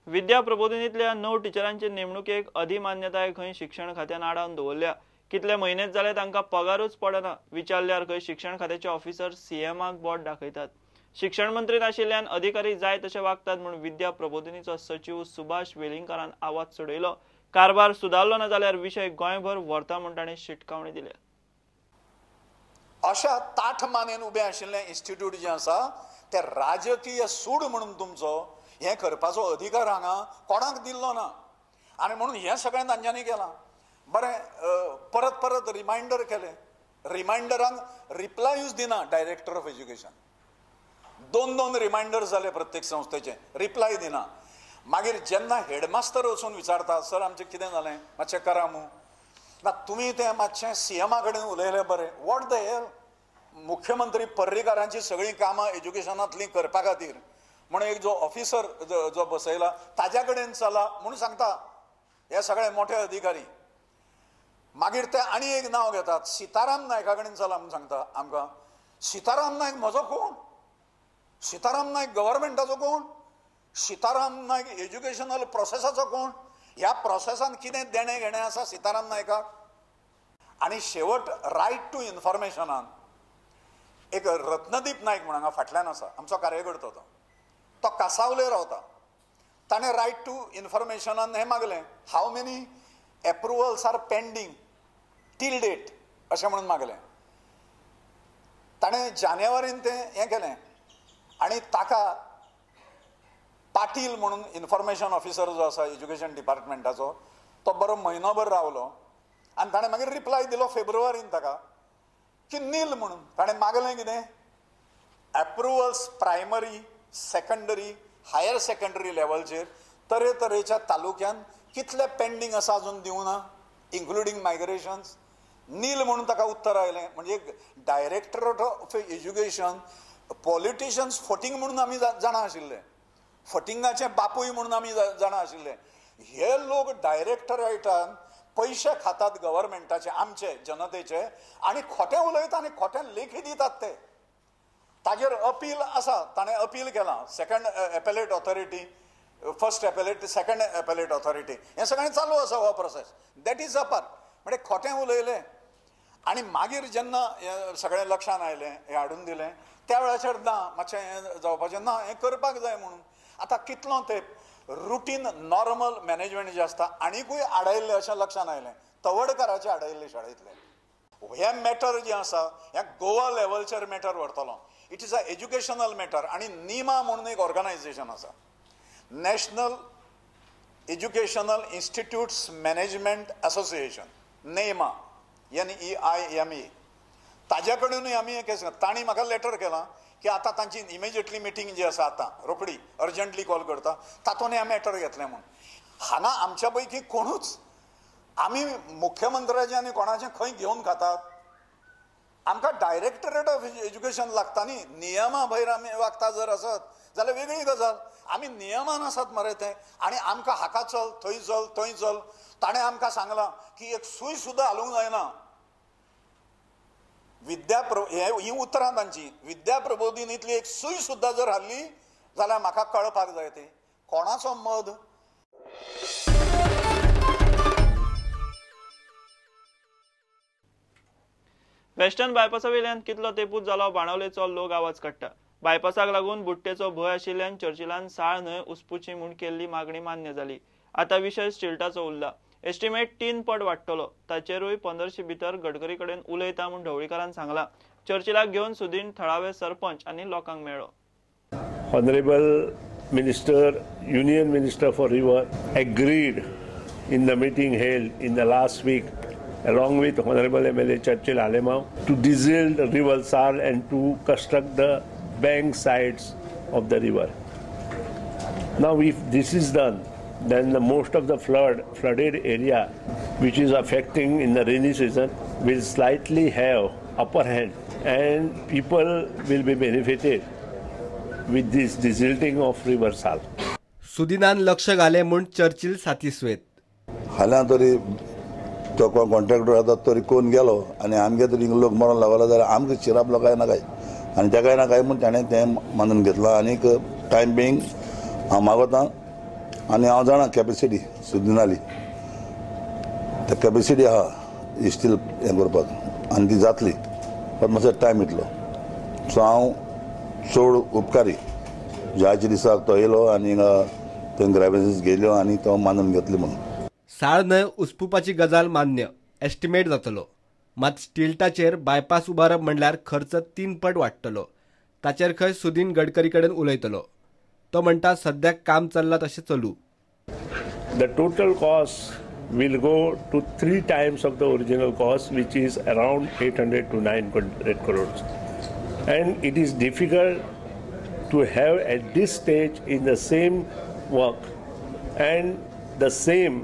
विद्या प्रबोधिनीतल्या 9 टिचरांचे नेमणुकेक अधिमान्यताय खंय शिक्षण खात्यान आडावन दवरल्या. कितले म्हयनेच जाले तांकां पगारूच पडना. विचारल्यार खंय शिक्षण खात्याचे ऑफिसर सीएमाक बोट दाखयतात. शिक्षण मंत्री नाशिल्ल्यान अधिकारी जाय तशे वागतात म्हूण विद्या प्रबोधिनीचो सचीव सुभाष वेलिंगकारान आवाज चडयलो. कारभार सुदारलो ना जाल्यार विशय गोंयभर व्हरता म्हूण ताणें शिटकावणी दिल्या. अशा ताठ मानेन उबें आशिल्लें इन्स्टिट्यूट जें आसा तें राजकीय सूड म्हणून तुमचो हें करपाचो अधिकार हांगा कोणाक दिल्लो ना आनी म्हणून हें सगळें तांच्यांनी केलां. बरें, परत परत रिमायंडर केलें, रिमायंडरांक रिप्लायूच दिना डायरेक्टर ऑफ एज्युकेशन. 2-2 रिमायंडर जाले प्रत्येक संस्थेचे, रिप्लाय दिना. मागीर जेन्ना हेडमास्तर वचून विचारता, सर आमचें कितें जालें, मातशें करा मू, ना तुमी तें मातशें सीएमा कडेन उलयलें बरें. What the hell. मुख्यमंत्री पर्रीकारांची सगळीं कामां एज्युकेशनांतलीं करपा खातीर म्हणून एक जो ऑफिसर जो बसयला ताज्या कडेन चला म्हणून सांगता हे सगळे मोठे अधिकारी. मागीर ते आनी एक नांव घेतात, सीताराम नायका कडेन चला म्हणून सांगता आमकां. सीताराम नायक म्हजो कोण? सीताराम नायक गव्हर्मेंटाचो कोण? सीताराम नायक एज्युकेशनल प्रोसेसाचो कोण? ह्या प्रोसेसान कितें देणें घेणें आसा सीताराम नायकाक? आनी शेवट रायट टू इन्फॉर्मेशनान एक रत्नदीप नायक म्हूण हांगा फाटल्यान आसा, आमचो कार्यकर्तो, तो कासावले रावता. ताणें रायट टू इन्फॉर्मेशनान हें मागलें, how many approvals are pending till date अशें म्हणून मागलें. ताणें जानेवारीन तें हें केलें आनी ताका पाटील म्हणून इन्फॉर्मेशन ऑफिसर जो आसा एज्युकेशन डिपार्टमेंटाचो तो बरो म्हयनोभर रावलो आनी ताणें मागीर रिप्लाय दिलो फेब्रुवारीन ताका की नील म्हणून. ताणें मागलें कितें, approvals primary, secondary, higher secondary लेवलचेर तरेतरेच्या तालुक्यान कितले पेंडींग आसा अजून दिवना, इन्क्लुडींग मायग्रेशन्स. नील म्हणून ताका उत्तर आयलें. म्हणजे डायरेक्टरेट ऑफ एज्युकेशन पॉलिटिशियन्स फटींग म्हणून आमी जाणा आशिल्ले, फटिंगाचे बापूय म्हणून आमी जाणा आशिल्ले. हे लोक डायरेक्टरेटान पयशे खातात गव्हर्मेंटाचे, आमचे जनतेचे, आनी खोटें उलयता आनी खोटें लेखी दितात ते. ताजेर अपील आसा, ताणें अपील केलां, second appellate authority, first appellate, second appellate authority, हें सगळें चालू आसा हो प्रोसेस. That is अपार. म्हणजे खोटें उलयलें आनी मागीर जेन्ना हें सगळें लक्षान आयलें, हें हाडून दिलें, त्या वेळाचेर ना मातशें हें जावपाचें ना, हें करपाक जाय म्हणून. आतां कितलो तेंप रुटीन नॉर्मल मॅनेजमेंट जें आसता आनिकूय आडायल्लें अशें लक्षान आयलें, तवडकाराचें आडायल्लें शाळेंतलें. हें मॅटर जें आसा हें गोवा लेवलचेर मॅटर व्हरतलो. It is a educational matter. आनी निमा म्हणून एक ऑर्गनायजेशन आसा, National Educational Institutes Management Association, NEIMA, NEIMA. ताज्या कडेनूय आमी एक तांणी म्हाका लेटर केलां की आतां तांची इमिजिएटली मिटींग जी आसा आतां रोखडी अर्जंटली कॉल करता, तातूंत हें मॅटर घेतलें म्हूण. हांगा आमच्या पैकी कोणूच आमी मुख्यमंत्र्याचें आनी कोणाचें खंय घेवन खातात? आमकां डायरेक्टरेट ऑफ एज्युकेशन लागता न्ही. नियमा भायर आमी वागता जर आसत जाल्यार वेगळी गजाल. आमी नियमान आसात मरे ते, आनी आमकां हाका चल, थंय चल, थंय चल. ताणें आमकां सांगलां की एक सूय सुद्दां हालूंक जायना. विद्या ही उतरां तांची, विद्या प्रबोधिनीतली एक सूय सुद्दां जर हाल्ली जाल्यार म्हाका कळपाक जाय तें कोणाचो मद. वेस्टर्न बायपासा वयल्यान कितलो तेंपूच जालो बाणावलेचो लोक आवाज काडटा. बायपासाक लागून बुट्टेचो भंय आशिल्ल्यान चर्चिलान साळ न्हंय उसपुची म्हूण केल्ली मागणी मान्य जाली. आतां विशय स्टिल्टाचो उरला. एस्टिमेट 3 पट वाडटलो, ताचेरूय 15 भितर गडकरी कडेन उलयता म्हूण ढवळीकारान सांगला. चर्चिलाक घेवन सुदीन थळावे सरपंच आनी लोकांक मेळ्ळो. Honourable minister, union minister for river agreed in the meeting held in the last week along with Honorable MLA Churchill Alemao to desilt the river Sal and to construct the bank sides of the river. Now if this is done, then the most of the flooded area which is affecting in the rainy season will slightly have upper hand and people will be benefited with this desilting of river Sal. सुदिनान लक्ष घालें म्हूण Churchill सातिस्वेत. हाल्यां तरी तो कोण contractor आसा तरी कोण गेलो आनी आमगे तरी लोक मरोन लागलो जाल्यार आमकां शिरापलो काय ना काय आनी तेकाय ना काय म्हूण ताणें तें मानून घेतलां. आनीक टायम बिंग हांव मागोता आनी हांव जाणा कॅपेसिटी सुदिनाली त्या कॅपेसिटी आहा स्टील हें करपाक आनी ती जातली, पण मातसो टायम येतलो. सो हांव चड उपकारी ज्याच्या दिसाक तो येयलो आनी थंय ग्रायवन्सीस गेल्यो आनी तो मानून घेतली म्हणून. साळ न्हंय उसपुपाची गजाल मान्य, एस्टिमेट जातलो, मात स्टिल्टाचेर बायपास उबारप म्हणल्यार खर्च 3 पट वाडटलो. ताचेर खंय सुदीन गडकरी कडेन उलयतलो. तो म्हणटा सद्याक काम चल्ला तशें चलू. The total cost will go to 3 times of the original cost, which is around 800 to 900 crores. And it is difficult to have at this stage in the same work, and the same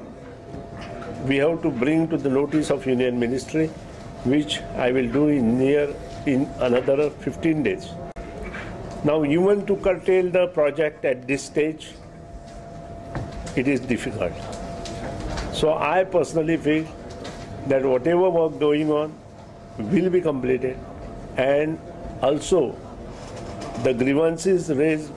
we have to bring to the notice of Union Ministry, which I will do in another 15 days. Now, even to curtail the project at this stage, it is difficult. So I personally feel that whatever work going on will be completed, and also the grievances raised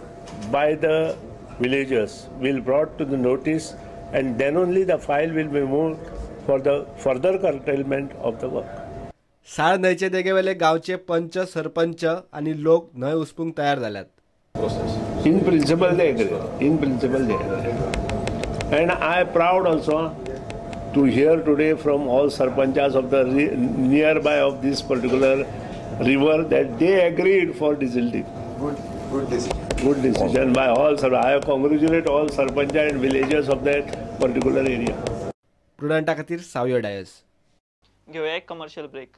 by the villagers will brought to the notice, and then only the file will be moved for the further curtailment of the work. साळ न्हंयचे देगेवेले गांवचे पंच सरपंच आनी लोक न्हंय उसपूंक तयार जाल्यात. In principle they agree. In principle they agree. And I am proud also to hear today from all sarpanchas of the nearby of this particular river that they agreed for desilting. Good decision. Good decision by all. I congratulate all sarpancha and villagers of that particular area. प्रुडंटा खातीर सावयो डायस. घेवया एक commercial break.